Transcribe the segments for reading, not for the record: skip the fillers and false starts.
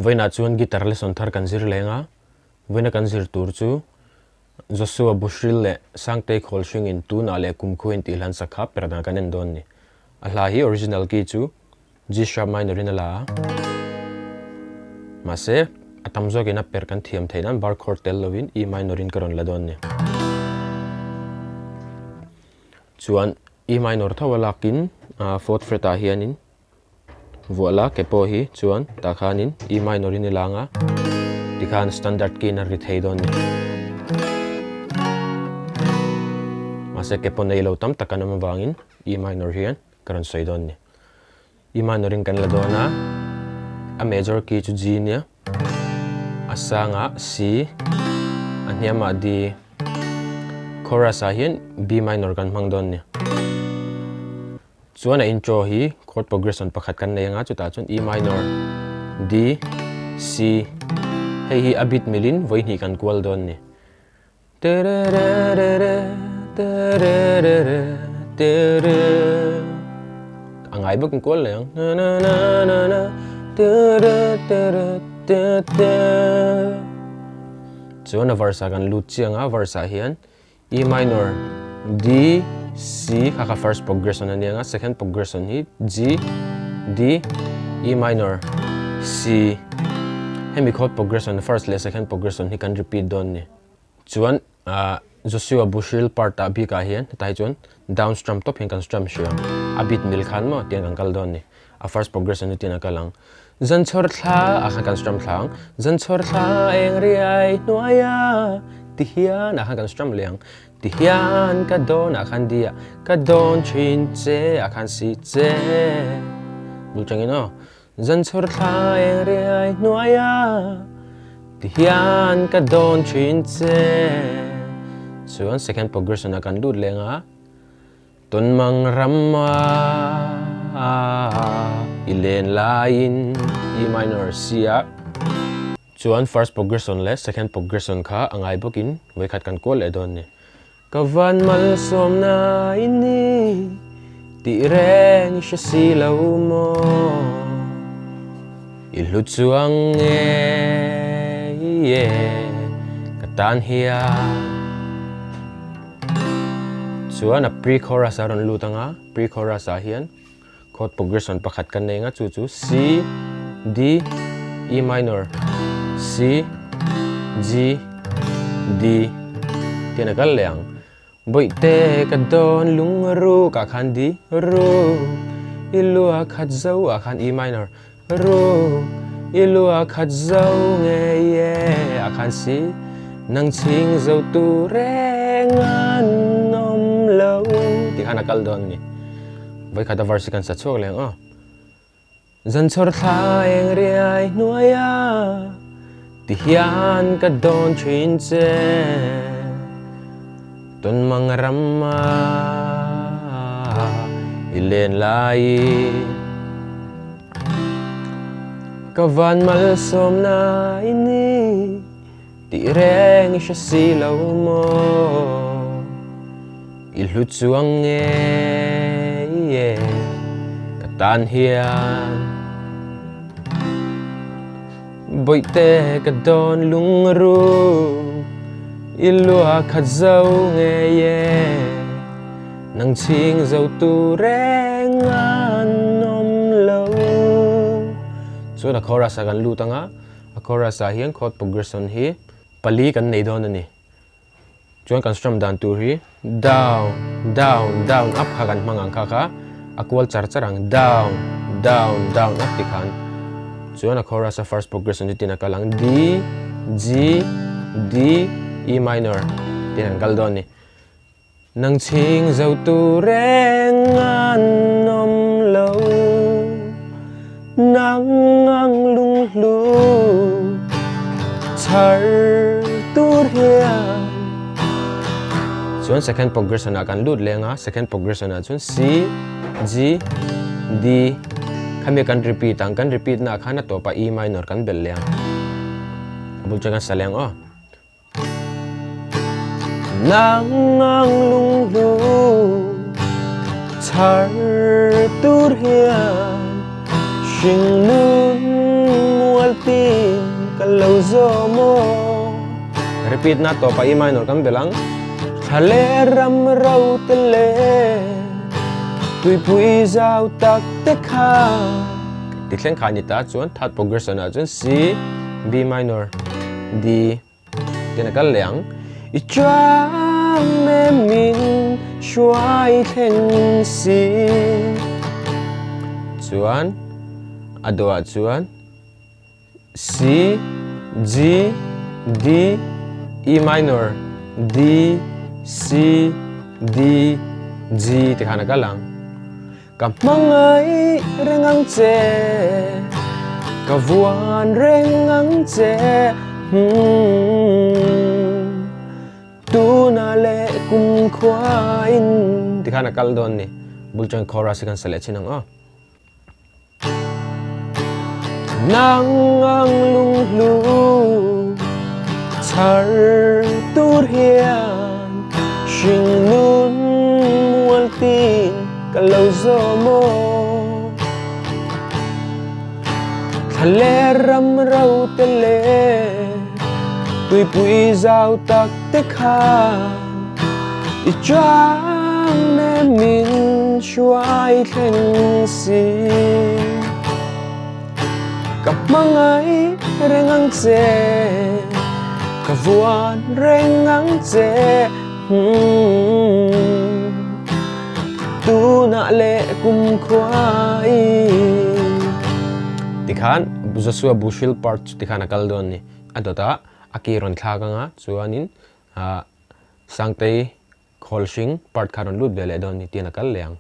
Vawiinah chuan guitar lesson thar kan zir leng a, vawiina kan zir tur chu Joshua Bushrill leh Sangtei Khawlhringin tunah leh kumkhuain tih hlan sak kha per dan kan en dawn a ni. A hla hi original key chu G sharp minor in a la a, mahse a tam zawkin a per kan thiam theih nan bar chord tel lovin E minor in ka rawn la dawn a ni. Chuan E minor tho a lakin fourth fret ah hianin vuah la ke pawh hi chuan tah khanin E minor in i lang a, tikhan standard key in a ri thei dawn a ni. Mahse ke pawh nei lo tam tak an awm avangin E minor hian ka rawn sawi dawn a ni. E minor in kan la dawn a, a major key chu G nia, a sangah C, a hniamah D, chorus ah hian B minor kan hmang dawn a ni. Chuan a intro hi chord progression pakhat kan nei anga chutah chuan E minor, D, C, hei hi a beat milin vawi hnih kan kual dawn a ni. A ngai bawk in kual leh ang. Chuan a verse ah kan lut chiang a, verse ah hian E minor, D, C kha kha first progression a nia nga, second progression hi G, D, E minor, C. Hemi chord progression first leh second progression hi kan repeat dawn ni. Chuan ah Joshua Bushill part ah bik ah hian hetah hi chuan down strum tawp hian kan strum hria a beat mil khan maw tiang kan kal dawn ni. A first progression hi tiang a kal ang. Zan chhawr thla ah khan kan strum thla ang. Zan chhawr thla eng riai hnuai a ti hian ah khan kan strum leh ang. Ti hian ka dawn ah khan di ah ka dawn thin che ah khan si che. Bul tangin aw. Zan chhawr thla eng riai hnuai a ti hian ka dawn thin che. Chuan second progression ah kan lut leh ang a. Tawnmang rama i len laiin E minor C ah chuan first progression leh second progression kha a ngai bawkin vawikhat kan kual leh dawn a ni. Ka van malsawmna i ni tih reng i hre si lo maw? I hlu chuang nge ka tan hian. Chuan a pre-chorus a rawn lut ang a, pre-chorus ah hian chord progression pakhat kan nei ang a, chu chu C, D, E minor, C, G, D tian a kal leh ang. Bawihte ka dawn lung ruk ah khan D, ru, i lua khat zo ah khan E minor, ru, i lua khat zo ngei e ah khan C, Nang chhing zo tu reng an awm lo tih khan a kal dawn a ni. Vawikhat a verse hi kan sa chhuak leh ang aw. Zan chhawr thla eng riai hnuaia ti hian ka dawn thin che tawn mang rama i len laiin ka van malsawmna i ni tih reng i hre si lo maw. I hlu chuang ngei e ka tan hian Bawihte ka dawn lungru i lua khat zo ngei e Nang chhing zo tu reng an awm lo. Chuan a chorus ah kan lut ang a, a chorus ah hian chord progression hi pali kan nei dawn a ni. Chuan kan strum dan tur hi down, down, down, up kha kan hmang ang kha kha a kual char char ang down, down, down, up ti khan. Chuan a chorus a first progression chu tin a kal ang D, G, D, E minor tin an kal dawn a ni. Nang chhing zo tu reng an awm lo, nang ang lunghlu chhar tur hian. Chuan second progression ah kan lut leng a, second progression ah chuan C, G, D khami kan repeat ang, kan repeat na ah khan a tawpah E minor kan belh leng. A bul chuan kan sa leng aw. Nang ang lunghlu chhar tur hian hringnun mual tin ka lo zawm aw. Repeat na tawp a E minor kan belh ang. Thla leh ram ro te leh tuipui zau tak te kha. Ti thleng kha a ni ta chuan third progression ah chuan C, B minor, D tin a kal leh ang. I chuan em min hruai thleng si. Chuan a dawhah chuan C, G, D, E minor, D, C, D, G ti khan a kal ang. Ka hmangaih reng ang che, ka vuan reng ang che Tuna leh kum khuain Tikhan a kal dawn ni, bul chuan chorus hi kan sa leh chin ang aw. Nang ang lunghlu chhar tur hian hringnun mual tin ka lo zawm aw. Thla leh ram ro te leh tuipui zau tak te khan i chuang nem min hruai thleng si. Ka hmangaih reng ang che, ka vuan reng ang che Tunah leh kum khuai. Tikhan Joshua Bushil part chu tikhan a kal dawn a ni. A dawtah a ki rawn thlak anga chuanin Sangtei Khawl hring part kha rawn lut ve leh dawn ni tian a kal leh ang.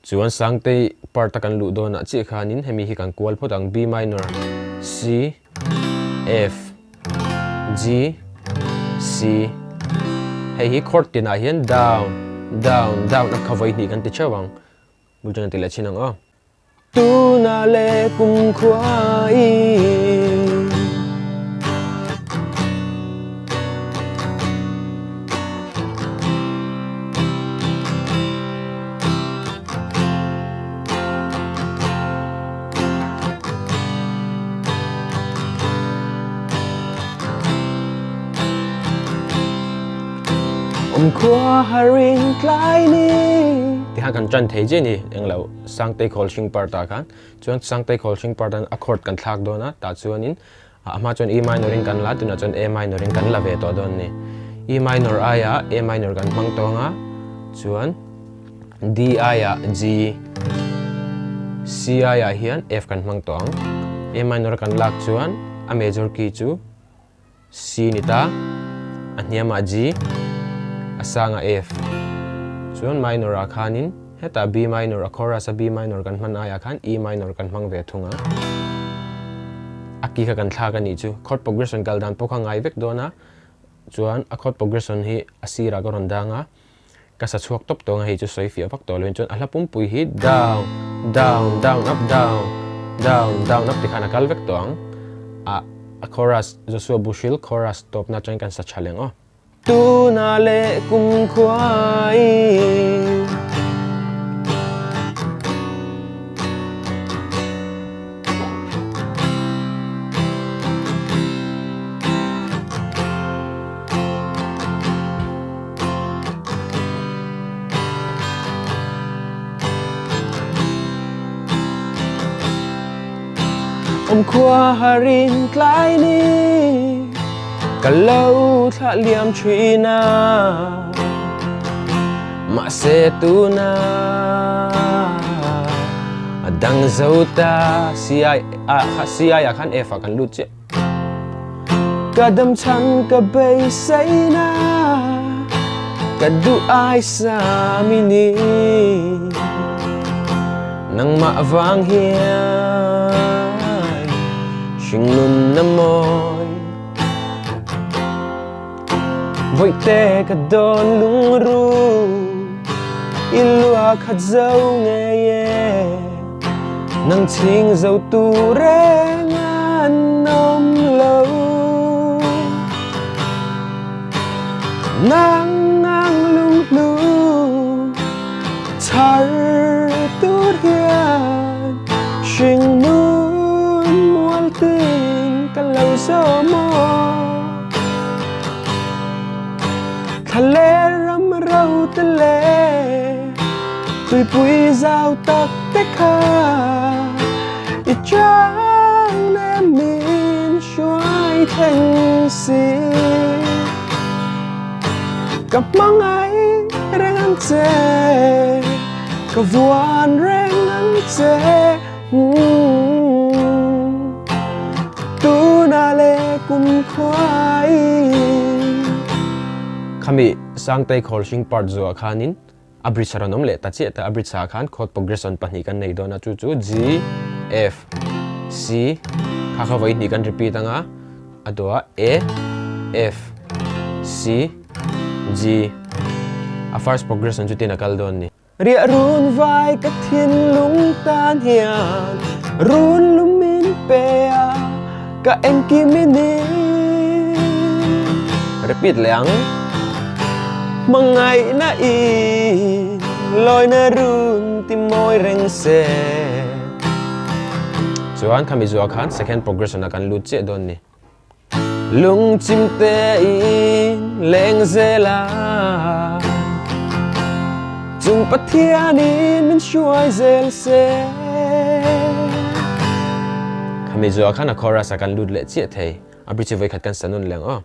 Chuan Sangtei part a kan luh dawnah chiah khanin hemi hi kan kual phawt ang B minor, C, F, G, C. Hei hi chord tinah hian down, down, down a kha vawi hnih kan ti theuh ang. Bul chuan kan ti leh chin ang aw. Tuna leh kum khuai. Awm khua harin tlai ni. Tiha kan tan thei che ni englo. Sangtei khawl hring part ah khan chuan Sangtei khawl hring part ah a chord kan thlak dawn a tah chuanin a hma chuan E minor in kan la tunah chuan A minor in kan la ve tawh dawn a ni. E minor aiah A minor kan hmang tawng a chuan D aiah G, C aiah hian F kan hmang tawh ang. A minor kan lak chuan a major key chu C ni ta, a hniamah G, a sangah F. Chuan minor ah khanin. Hetah B minor a chorus a B minor kan hman aiah khan E minor kan hmang ve thung a. A key kha kan thlak a nih chu. Chord progression kal dan pawh kha ngai vek dawn a, chuan a chord progression hi a sirah ka rawn dang a, ka sa chhuak tawp tawh ang a hei chu sawi fiah vak tawh loin chuan a hla pumpui hi down, down, down, up, down, down, down, up ti khan a kal vek tawh ang. A a chorus Joshua Bushil chorus tawpna atangin kan sa tha leng aw. Tuna leh kum khuai. Awm khua harin tlai ni ka lo thlah liam thin a, mahse tuna a dang zo ta C I ah C I ah khan F ah kan lut chiah. Ka dam chhan ka beiseina ka duh ai sam i ni nangmah vang hian hringnun na mawi Vawihte ka dawn lungru i lua khat zo ngei e Nang ching zo tu reng an awm lo Nang ang lunghlu chhar tur hian Hringnun mual tin ka lo zawm aw Thla ram ro te le Tuipui zau tak te kha I chang le min hruai thleng si Ka hmangaih reng ang che Ka vuan reng ang che Tuna le kum khuai Khami Sangtei Khawlhring part zuah khanin a bridge a rawn awm leh ta chiah ta, a bridge ah khan chord progression pahnih kan nei dawn a, chu chu G, F, C kha kha vawi hnih kan repeat ang a, a dawh a A, F, C, G a first progression chu tin a kal dawn a ni. Riah run vai ka thinlung tan hian run lum min pe a, ka engkim i ni. Repeat leh ang. Hmangaihna i lawina run ti mawi reng se. Chuan khami zuah khan second progression ah kan lut chiah dawn ni. Lungchim te in leng zel a, Chung Pathian in min hruai zel se. Khami zuah khan a chorus ah kan lut leh chiah thei. A bridge hi vawikhat kan sa nawn leng aw.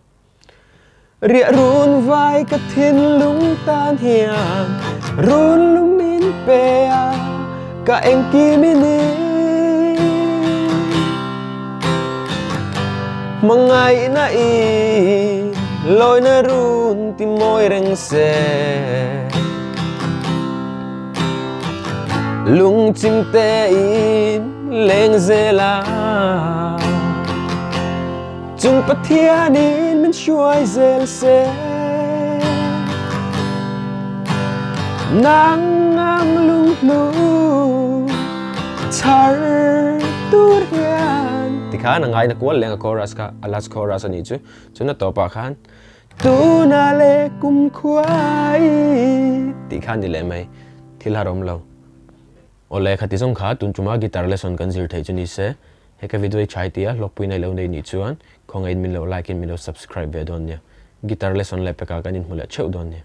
Riah run vai ka thinlung tan hian run lum min pe a, ka engkim i ni. Hmangaihna i lawina run ti mawi reng se. Lungchim tein leng zel a. Chung Pathianin min hruai zel se. Nang ang lunghlu chhar tur hian. Tikhan a ngaina kual leng a chorus kha, a last chorus a nih chu. Chuan a tawpah khan Tuna leh kum khuai tih kha a ni leh mai. Thil har awm lo. Awle khati zawng kha tun tuma guitar lesson kan zir theih chu ni se. He ka video hi chai tia hlawkpui nei lo nei nih chuan khawngaih in min lo like in min lo subscribe ve dawn nia. Guitar lesson leh pekah kan inhmu leh theuh dawn nia.